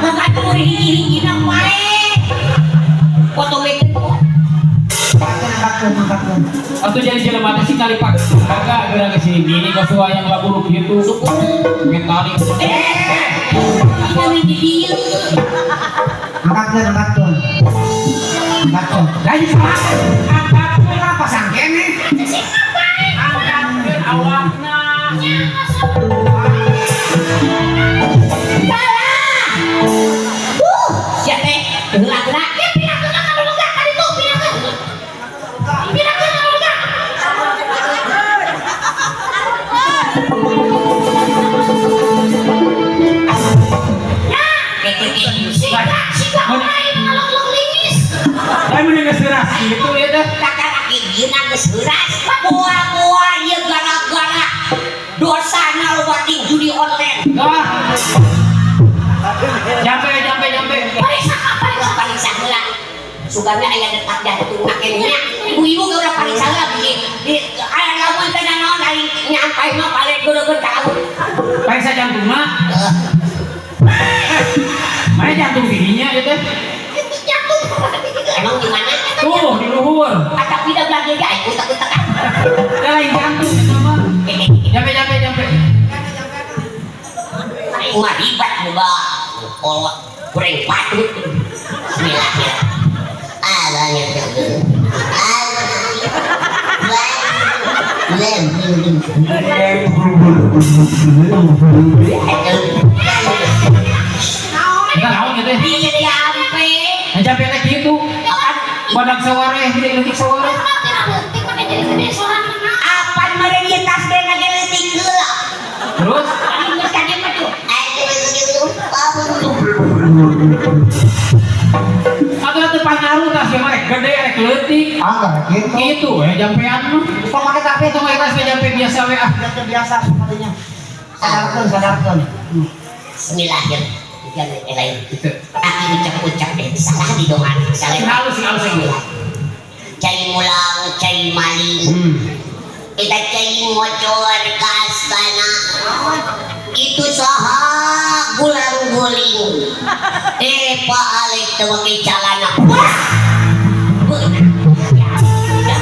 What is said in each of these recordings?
Bukan tuh hiji-hiji na wae. Potong itu. Angkatkeun, angkatkeun, angkatkeun. Atau jadi jelema teh sih kali pak kagak geura ke sini gini kos wayang lagu gitu. Metalik. Ini di dieu. Angkatkeun, angkatkeun. Angkatkeun. Lain salah. Angkatkeun apa sangkene? Angkatkeun awakna. Salah. Sia teh heula geura. Ya pirakeun ka luluga ka ditu pirakeun. Pirakeun ka luluga. Ya, siga siga lain ngalog-log lingis. Lain mun geus keras gitu ya teh. Kata laki dieuna geus heuras. Moal-moal ieu gara-gara dosana loba ting judi online. Ah. Jampe jampe jampe. Pariksa pariksa pariksa heula. Sugana aya detak jantung make nya. Ibu-ibu ge urang pariksa heula bisi. Di aya lamun teh naon aing nyampai mah paling geureun ka kamu. Pariksa jantungna. Mana jantung didinya ya teh? Jantung. Emang di mana? Tuh di luhur. Atap tidak belanja ge aing utek-utek. Teh lain jantung eta mah. Jampe jampe jampe. Aing mah ribet boga. Kolot goreng patut. Bismillahirrahmanirrahim. Eta naon ya teh? Iya jampe. Jampe teh kitu. Badak sawareh, gede leutik sawareh. Apan meureun ieu tas teh ngageleutik heula. Terus Aing geus ka dieu mah tuh. atuh teu pangaruh tas ge mah rek gede rek leutik. Angkat gitu. Kitu we jampean mah. Kok make tapi Itu mah tas jampe biasa we ah. biasa biasa sepertinya. Sadarkeun, sadarkeun. Bismillahirrahmanirrahim. Lain. Aki ucap-ucap deh salah di doan. Salah. Sing halus sing halus sing halus. Cai mulang, cai maling. Kita cai ngocor ke astana. Itu saha gulang guling. Eh Pak Alek teu make calana. Wah! Beunang. Ya, ya,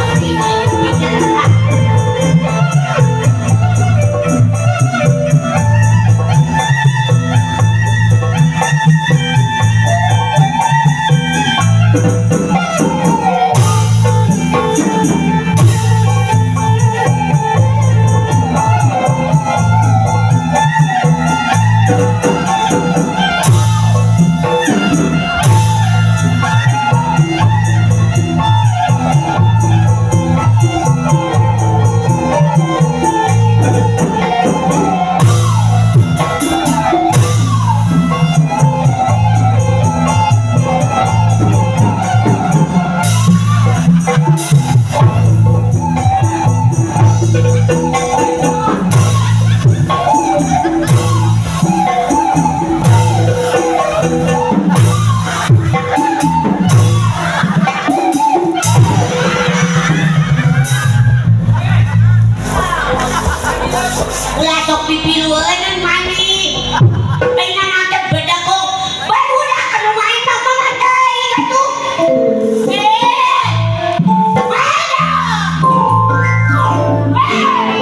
Ulah sok pipilueun maneh. Ayeuna nanti beda kok. Barudak anu main mah mah teuing atuh. Eh. Barudak. Eh,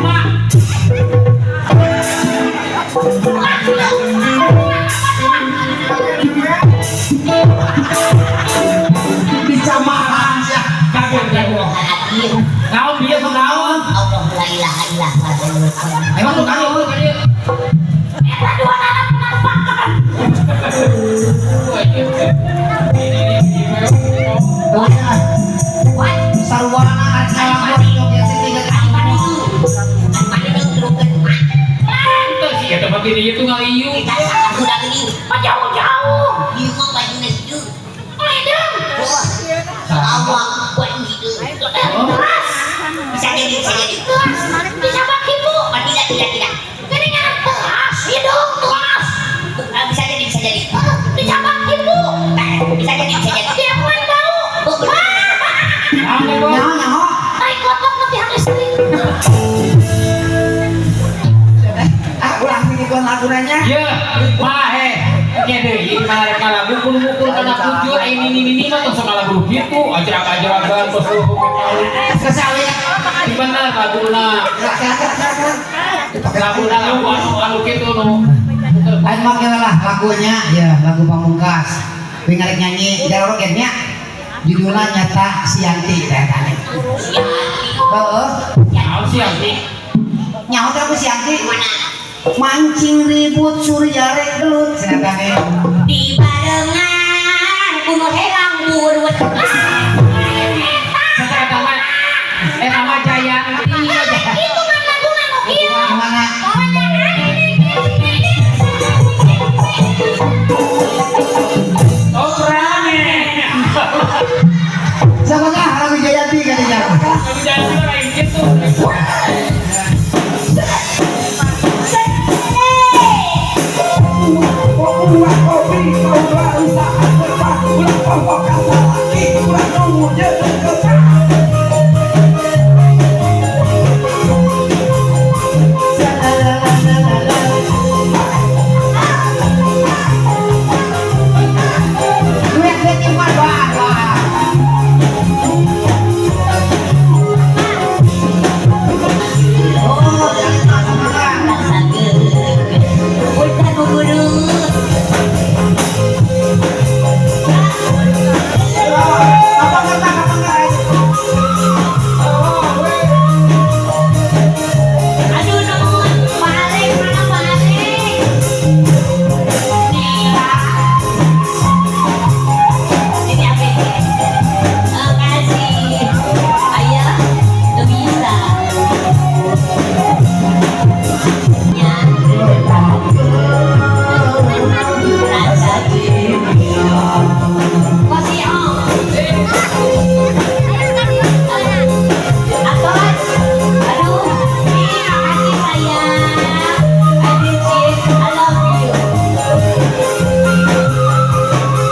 mak. Mak. Dicamahan sia. Kaget kaget. Naon bieu sok naon? Allah la ilaha illallah. Ayo masuk ka dieu ka dieu. Eta dua anak penampakan. Tuh ya. Wah, Sarwana arek ngalaman joget teh tiga ari mana itu? Ari mana itu terungkeun mah. Teu sih eta mah ti dieu tuh ngaliu. Kita sangat udah geuning. Mah jauh-jauh. Ieu mah bajuna hideung. Hideung. Wah. Awak baju hideung. Keras. Bisa jadi, bisa jadi. Keras. Bisa baki bu. Oh, tidak, tidak, tidak. Geuningan keras, hideung keras. Bisa jadi, bisa jadi. Bisa baki bu. Bisa jadi, bisa jadi. Dia bukan bau. Naon teh, Bos? Nyaho nyaho. Tai kotok nu tihang listrik. Ah, ulah mingguan lagunanya. Ya, mah eh. Nya deui mana rek lagu kudu ngukur kana kujur aya nini-nini mah tong sok lagu kitu, ajrag-ajragan tos Kesawi. Di bener laguna. Gerak gerak gerak gerak. Laguna lagu anu anu kitu nu. Ayo make lah lagunya, ya lagu Pamungkas. Wing arek nyanyi jarorogetnya. Judulnya Nyata Sianti teh tane. Heeh. Naon sih Yanti? Nyaho teh aku Sianti. Mana? Mancing ribut surya rek gelut cenah teh. Di barengan kuno helang burut. Eta eta mah eta mah Jayanti. Itu kan laguna nu kieu. Gimana? Oh, rame. Siapa kah lagu Jayanti katanya? Lagu Jayanti mah lain kitu.